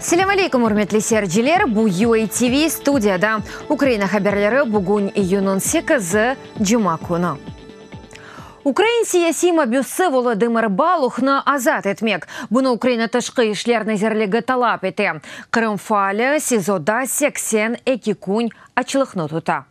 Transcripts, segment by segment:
Selâm aleyküm, ürmetli seyirciler! Bu UA TV studiyada Ukraina haberleri, bugün iyünniñ sekizi, cuma künü. Ukrain siyasiy mabüsi Volodımır Baluhnı azat etmek. Bunı Ukraina Tışqı işler nazirligi talap ete. Qırım faali SİZOda 82 kün açlıqnı tuta.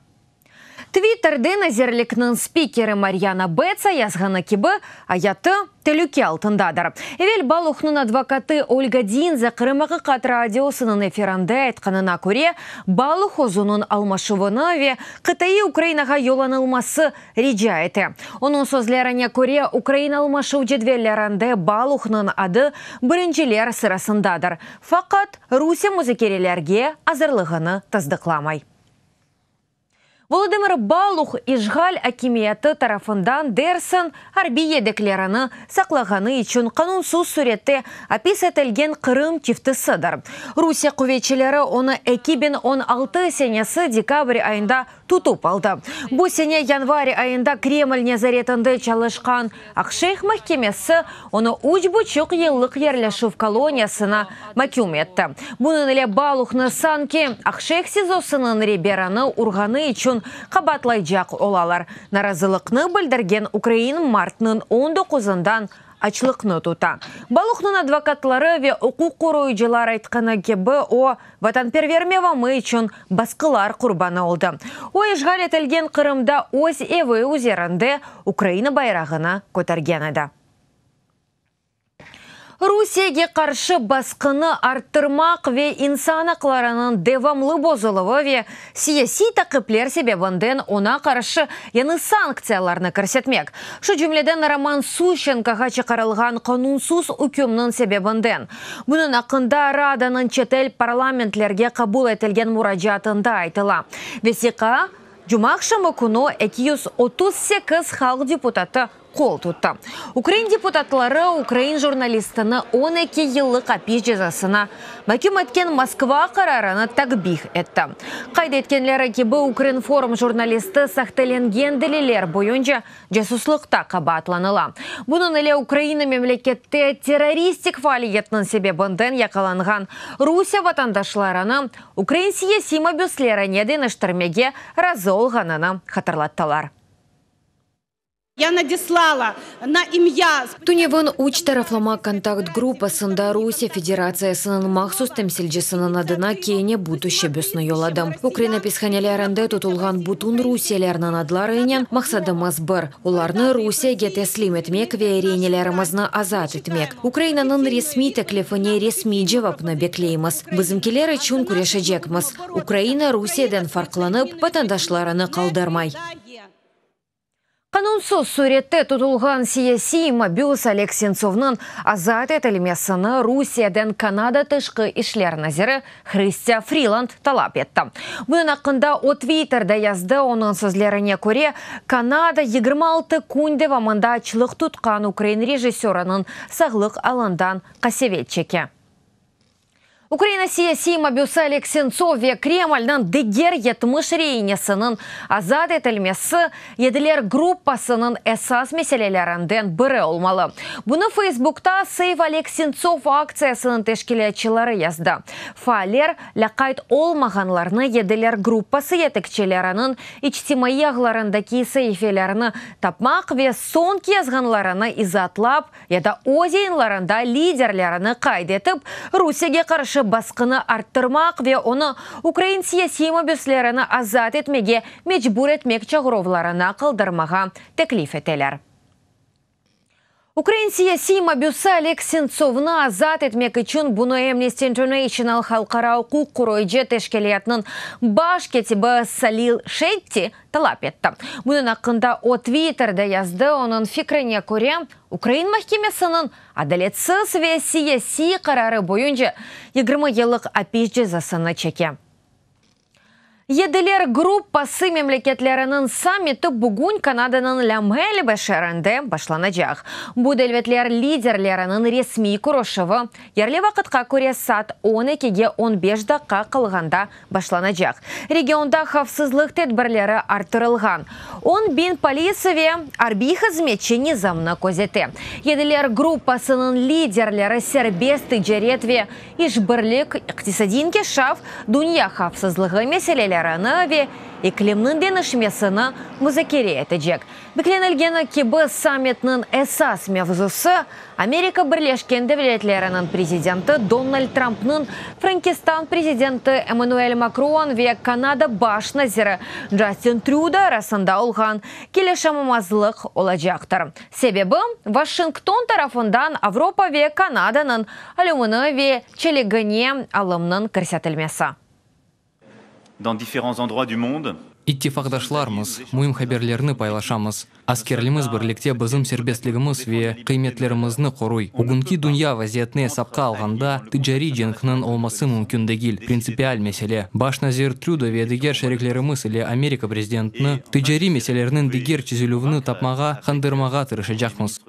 Twitterde nazirlikniñ spikeri Maryana Betsa yazğanı kibi, ayatı telüke altındadır. Evel Baluhnıñ advokatı Olga Dinze Qırım Aqiqat Radiosınıñ efirinde aytqanına köre, Baluh özüniñ almaşuvını ve qıtaiy Ukrainağa yollanılması rica ete. Onıñ sözlerine köre, ukrain almaşuv cedvellerinde Baluhnıñ adı birinciler sırasındadır. Faqat Rusiye muzakerelerge azırlığını tasdıqlamay. Volodımır Baluh işğal akimiyeti tarafından dersiñ arbiy yedeklerini saqlağanı içün qanunsız sürette apis etilgen Qırım çiftisidir. Rusiye quvetçileri onı 2016 senesi dekabr ayında tutıp aldı. Bu sene yanvar ayında Kreml nezaretinde çalışqan Aqşeyh mahkemesi onı üç buçuq yıllıq yerleşüv koloniyasına maküm etti. Bunıñ ile Baluhnı sanki Aqşeyh SİZOsınıñ reberini urğanı içün qabaatlaycaq olalar. Narazılıqnı bildirgen ukrain martnıñ 19-ından açlıqnı tuta. Baluhnıñ advokatları ve uquq qoruyıcılar aytqanı kibi, o, vatanperver mevamı içün basqılar qurbanı oldı. O, işğal etilgen Qırımda öz evi üzerinde Ukraina bayrağını kötergen edi. Rusiyege qarşı basqını arttırmaq ve insan aqlarınıñ devamlı bozuluvı ve siyasiy taqipler sebebinden oña qarşı yañı sanktsiyalarnı kirsetmek, şu cümleden Roman Suşçenkoğa çıqarılğan qanunsız ükümniñ sebebinden. Bunıñ aqqında Radanıñ çetel parlamentlerge qabul etilgen muracaatında aytıla. Vesiqa cumaaqşamı künü 238 halq deputatı qol tuttı. Ukrain deputatları ukrain jurnalistini 12 yıllıq apis cezasına maküm etken Moskva qararını takbih etti. Qayd etkenleri kibi, Ukrinform jurnalisti sahtelengen deliller boyunca casuslıqta qabaatlanıla. Bunıñ ile Ukraina memlekette terroristik faaliyetniñ sebebinden yaqalanğan Rusiye vatandaşlarını ukrain siyasiy mabüslerine deñiştirmege razı olğanını hatırlattılar. Я надіслала на ім'я Tünevin üç taraflama kontakt gruppasında Rusiye Federatsiyasınıñ mahsus temsilcisiniñ adına kene bu teşebbüsni yolladım. Ukraina apishanelerinde tutulğan bütün rusiyelilerniñ adlarınen maqsadımız bir: olarnı Rusiyege teslim etmek ve reinelerimizni azat etmek. Ukrainanıñ resmiy teklifine resmiy cevapnı bekleymiz. Bizimkiler içün küreşecekmiz. Ukraina Rusiyeden farqlanıp, vatandaşlarını qaldırmay. Qanunsız sürette tutulğan siyasiy mabüs Oleg Sentsovnıñ azat etilmesini Rusiyeden Kanada tışqı işler naziri Hristâ Friland talap etti. Bunıñ aqqında o Twitterde yazdı. Onıñ sözlerine köre, Kanada 26 kün devamında açlıq tutqan ukrain rejissörınıñ sağlıq alından qasevet çeke. Ukraina siyasiy mabüsi Oleg Sentsov ve Kremlniñ diger 70 reinesiniñ azat etilmesi Yediler gruppasınıñ esas meselelerinden biri olmalı. Bunı Facebookta Save Oleg Sentsov aktsiyasınıñ teşkilâtçıları yazdı. Faaller lâqayt olmağanlarnı Yediler gruppası yetekçileriniñ içtimaiy ağlarındaki saifelerini tapmaq ve soñki yazğanlarını izaatlap ya da öz yayınlarında liderlerini qayd etip, Rusiyege qarşı basqını arttırmaq ve onı ukrain siyasiy mabüslerini azat etmege mecbur etmek çağıruvlarına qaldırmağa teklif eteler. Ukrain siyasiy mabüsi Oleg Sentsovnı azat etmek içün bunı Amnesty International halqara uquq qoruyıcı teşkilâtınıñ baş kâtibi Salil Şetti talap etti. Bunıñ aqqında o Twitterde yazdı. Onıñ fikrine köre, ukrain mahkemesiniñ adaletsiz ve siyasiy qararı boyunca 20 yıllıq apis cezasını çeke. Yediler gruppası memleketleriniñ sammiti bugün Kanadanıñ La-Melbe şeerinde başlanacaq. Bu devletler liderleriniñ resmiy körüşüvi yerli vaqıtqa köre saat on ekige on beş daqqa qalğanda başlanacaq. Regionda havfsızlıq tedbirleri arttırılğan. 10.000 polis ve arbiy hızmetçi nizamnı közete. Yediler gruppasınıñ liderleri serbest ticaret ve İşbirlik, iqtisadiy inkişaf, dünya havfsızlığı meselelerini ve iklimniñ deñişmesini muzakere etecek. Beklenilgeni kibi, sammitniñ esas mevzusı, Amerika Birleşken Devletleriniñ prezidenti Donald Trampnıñ Frenkistan prezidenti Emmanuel Makron ve Kanada baş naziri Justin Trüdo arasında olğan kelişememezlik olacaqtır. Sebebi, Washington tarafından Avropa ve Kanadanıñ alümini ve çeligine alımnıñ kirsetilmesi. Dans différents endroits du monde. İttifaqdaşlarmız, müim haberlerni paylaşamız. Askerlimiz birlikte bizim serbestligimiz ve qıymetlerimizni qoruy. Bugünki dünya vaziyetini esapqa alğanda, ticariy cenkniñ olması mümkün degil, printsipial mesele. Baş nazir Trüdo ve diger şeriklerimiz ile Amerika prezidentini ticariy meselelerniñ diger çezilüvini tapmağa qandırmağa tırışacaqmız.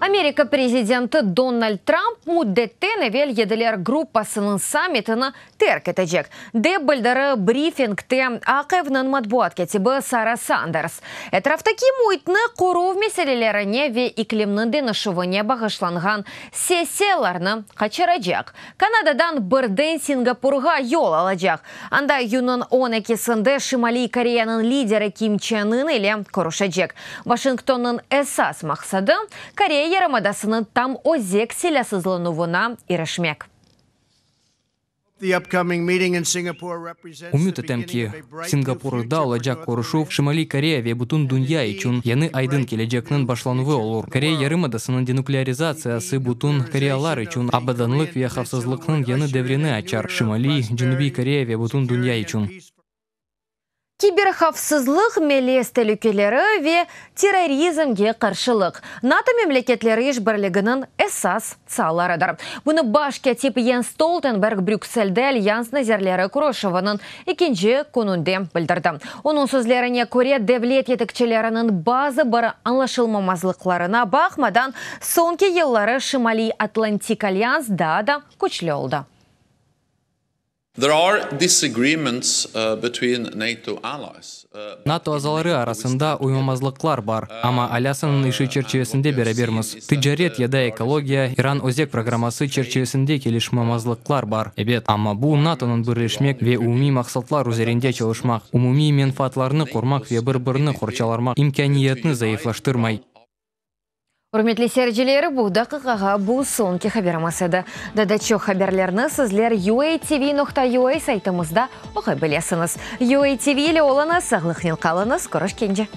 Amerika prezidenti Donald Tramp müddetten evel Yediler gruppasınıñ sammitini terk etecek, dep bildiri brifingte Aq Evniñ matbuat kâtibi Sara Sanders. Etraftaki müitni qoruv meselelerine ve iklimniñ deñişüvine bağışlanğan sessiyalarnı qaçıracaq. Kanadadan birden Singapurğa yol alacaq. Anda iyünniñ on ekisinde Şimaliy Koreyanıñ lideri Kim Çen In ile körüşecek. Washingtonnıñ esas maqsadı, Koreya yarımadasınıñ tam özek silâsızlanuvına irişmek. Ümüt etem ki, Singapurda olacaq körüşüv Şimaliy Koreya ve bütün dünya içün yañı aydın kelecekniñ başlanuvı olur. Koreya yarımadasınıñ denuklearizatsiyası bütün koreyalar içün abadanlıq ve havfsızlıqnıñ yañı devrini açar, Şimaliy, Cenübiy Koreya ve bütün dünya içün. Kiberhavfsızlıq, melez telükeleri ve terrorizmge qarşılıq, NATO memleketleri işbirliginiñ esas saalarıdır. Bunı baş kâtip Jens Stoltenberg Brükselde Alyans nazirleri körüşüviniñ ekinci kününde bildirdi. Onıñ sözlerine köre, devlet yetekçileriniñ bazı bir añlaşılmamazlıqlarına baqmadan, soñki yılları Şimaliy Atlantik Alyans daa da küçlü oldı. There are disagreements between NATO allies. NATO azaları arasında uymamazlıqlar bar, amma Alyasanıñ işi çerçivesinde berabermiz. Ticaret ya da ekologiya, İran özek programması çerçivesinde kelişmamazlıqlar bar, ebet, amma bu NATOnıñ birleşmek ve umumiy maqsatlar üzerinde çalışmaq, umumiy menfaatlarnı qurmaq ve bir-birini qorçalarmaq imkâniyetini zayıflaştırmay. Ürmetli seyirciler, bu daqiqağa bu soñki haberimiz edi. Daa da çoq haberlerni sizler UATV noqta UA saytımızda oquy bilesiñiz. UATV ile oluñız, sağlıqnen qalıñız, körüşkence!